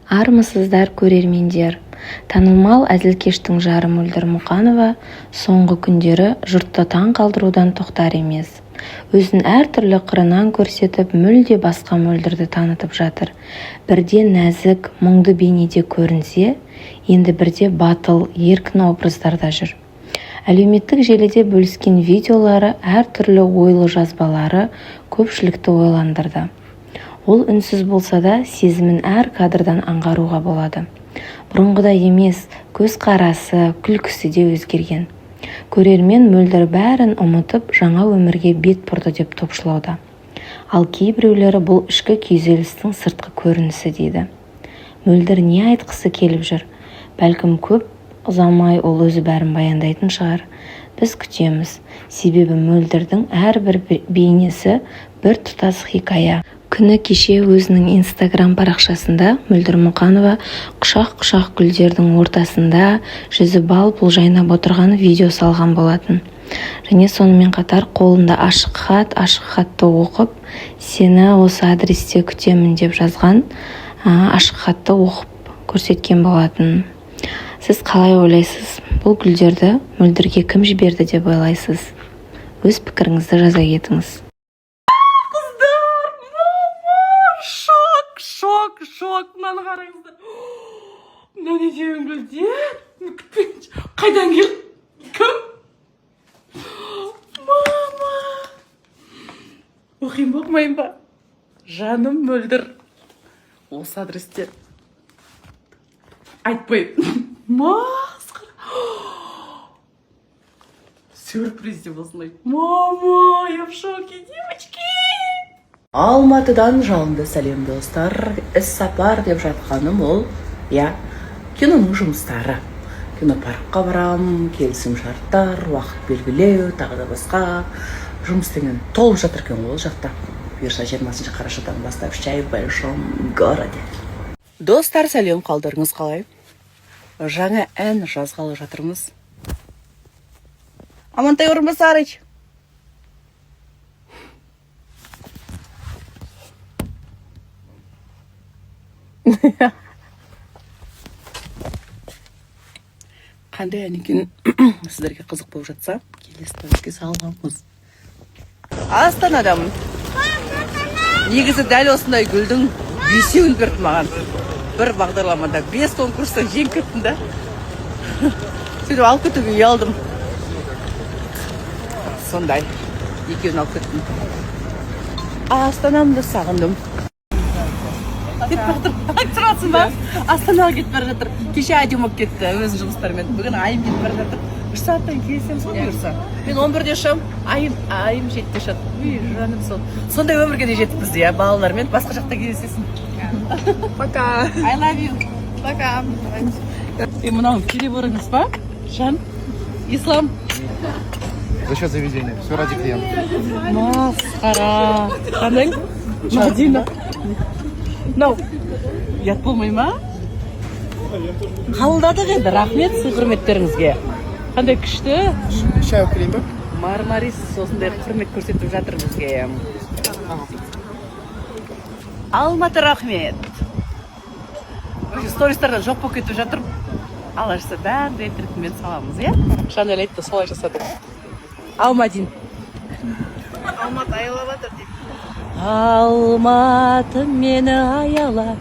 Армысыздар, көрермендер! Танымал әзілкештің жары Мөлдір Мұқанова соңғы күндері жұртты таң қалдырудан тоқтар емес. Өзін әртүрлі қырынан көрсетіп, мүлде басқа Мөлдірді танытып жатыр. Бірде нәзік, мұңды бейнеде көрінсе, енді бірде батыл, еркін образдарда жүр. Әлеуметтік желіде бөліскен видеолары, әртүрлі ойлы жазбалары көпшілікті ойландырды. Ол үнсіз болса да, сезімін әр кадрдан аңғаруға болады. Бұрынғыдай емес, көзқарасы, күлкісі де өзгерген. Көрермен Мөлдір бәрін ұмытып, жаңа өмірге бет бұрды деп топшылауда. Ал кейбіреулері бұл ішкі күйзелістің сыртқы көрінісі дейді. Мөлдір не айтқысы келіп жүр? Бәлкім, көп ұзамай ол өзі бәрін баяндайтын шығар. Біз күтеміз. Себебі Мөлдірдің әрбір бейнесі бір тұтас хикая. Күні кеше өзінің инстаграм парақшасында Мөлдір Мұқанова құшақ-құшақ гүлдердің ортасында жүзі бал-бұл жайнап отырған видео салған болатын. Және сонымен қатар қолында ашық хат, ашық хатты оқып, сені осы адресте күтемін деп жазған ашық хатты оқып көрсеткен болатын. Сіз қалай ойлайсыз, бұл гүлдерді Мөлдірге кім жіберді деп ойлайсыз? Өз пікіріңізді жаза кетіңіз. Қыздар, мама, шок, шок, шок! Мынаны қараңыздар! Мынау не деген гүлдер? Қайдан келді? Кім? Мама, оқиын ба, оқымайын ба? Жаным Мөлдір, осы адресте. Айтпаймын, масқара, сюрприз деп осындай. Мама, я в шоке, девочки! Алматыдан жалынды сәлем, достар! Іс сапар деп жатқаным ол, иә, киноның жұмыстары. Кинопаркқа барам, келісім шарттар, уақыт белгілеу, тағы да басқа жұмыс деген толып жатыр екен ғой ол жақта. Бұйырса, 20 қарашадан бастап чай в большом городе. Достар, сәлем! Қалдарыңыз қалай? Жаңа ән жазғалы жатырмыз. Амантай Орынбасарыч. Қандай ән екенін сіздерге қызық болып жатса, келесі сториске саламыз. Астанадамын. Негізі дәл осындай гүлдің бесеуін берді маған. Бір бағдарламада бес конкурстан жеңіп кеттім да, сөйтіп алып кетуге ұялдым. Сондай екеуін алып кеттім. Астанамды сағындым. Кетіп бара жатыр. Айтып ба, Астанаға кетіп бара жатыр. Кеше Әдем болып кетті өзінің жұмыстарымен, бүгін Айым кетіп бара жатыр. 3 сағаттан келісеміз ғой, бұйырса. Мен 11-де ұшамын, Айым 7-де ұшады. Үй, жаным сол, сондай өмірге де жетіппіз, иә. Балалармен басқа жақта кездесесің. Пока. I love you. Пока. Е, мынау переборыңыз ба, жан Ислам? За счет заведения. Все ради клиента. Масқара! Қандай, Мадина, мынау ұят болмай ма? Қабылдадық енді, рахмет сый құрметтеріңізге, қандай күшті! Чай алып келейін ба? Мармарис осындай құрмет көрсетіп жатыр бізге. Алматы, рахмет! Вообще стористардан жоқ болып кетіп жатыр. Алла жазса, бәрін рет ретімен саламыз, иә. Жанель айтты, солай жаса деп. Алмадин. Алматы аялап жатыр дейді. Алматы, мені аяла.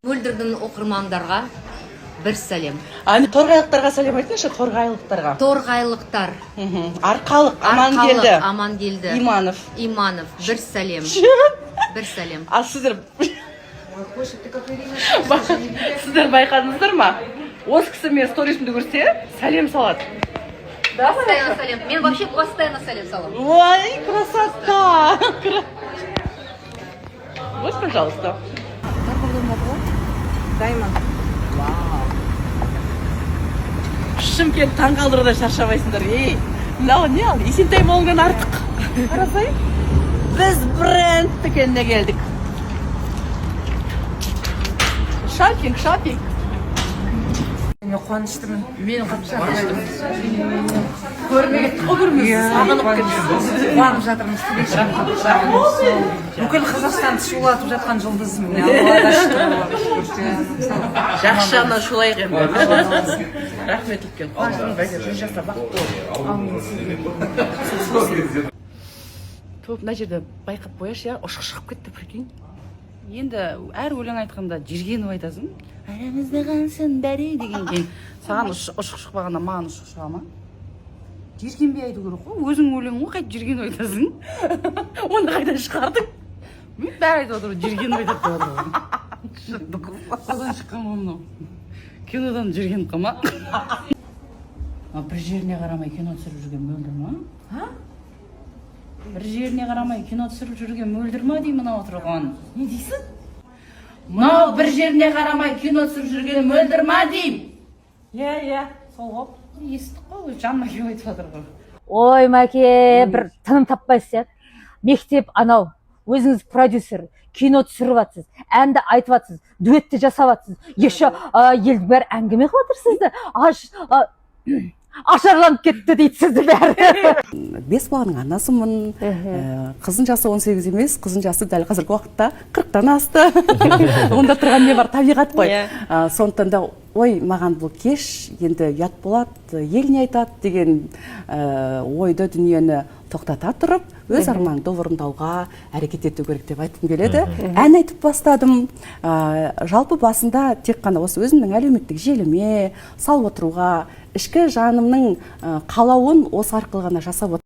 Мөлдірдің оқырмандарға бір сәлем. Ани, торғайлықтарға сәлем айтыңызшы, торғайлықтарға. Торғайлықтар. Арқалық, Амангелді. Арқалық, Амангелді. Иманов. Иманов, бір сәлем. Бір сәлем. Ал сіздер байқадыңыздар ма, осы кісі менің сторисімді көрсе, сәлем салады да. Постоянно сәлем. Мен вообще постоянно сәлем саламын. Ой, красота! Вот, пожалуйста. Даймон. Шымкент, таңқалдырудан шаршамайсыңдар. Ей, мынау не? Ал Есентай молынан артық. Қарасай, біз бренд дүкеніне келдік. Шопинг, шопинг. Мен қуаныштымын. Мен қатты қуаныштымын. Көрмей кеттік қой бірімізді, сағынып кеттік. Қуанып жатырмыз. Бүкіл Қазақстанды шулатып жатқан жұлдыз, міне, Аллаға шүкір. Жақсы жағынан шулайық енді. Рахмет үлкен, қуаныштымын. 100 жаста бақытты бол. Топ мына жерде байқап қояшы, иә, ұшық шығып кетті, прикинь. Енді әр өлең айтқанда жиргеніп айтасың, арамызда қалсын бәрі деген. Кейін саған ұшық шықпағанда, маған ұшық шыға ма? Жиргенбей айту керек қой, өзің өлең ғой, қайтып жиргеніп айтасың? Оны қайдан шығардың? Мен бәрі айтып отыр ғой, жиргеніп айтады деп отыр ғой. Содан шыққан ғой мынау, кинодан жиргеніп қалма. А бір жеріне қарамай кино түсіріп жүрген Мөлдір ма? А бір жеріне қарамай кино түсіріп жүрген Мөлдір ма деймін, мынау отырған. Не дейсің? Мынау бір жеріне қарамай кино түсіріп жүрген Мөлдір ма деймін. Иә, сол ғой. Естік қой, өзі жаныма келіп айтып жатыр ғой. Ой, Мәке, бір тыным таппайсыз, иә. Мектеп анау, өзіңіз продюсер, кино түсіріп жатсыз, әнді айтып жатсыз, дуэтті жасап жатсыз, еще елдің бәрі әңгіме қылып жатыр сізді. Ашарланып кетті дейді сізді бәрі. Бес баланың анасымын. Қыздың жасы 18 емес, қыздың жасы дәл қазіргі уақытта 40-тан асты. Онда тұрған не бар, табиғат қой. Сондықтан да, ой, маған бұл кеш, енді ұят болады, ел не айтады деген ойды, дүниені тоқтата тұрып, өз арманыңды орындауға әрекет ету керек деп айтқым келеді. Ән айтып бастадым. Жалпы басында тек қана осы өзімнің әлеуметтік желіме салып отыруға, ішкі жанымның қалауын осы арқылы ғана жасап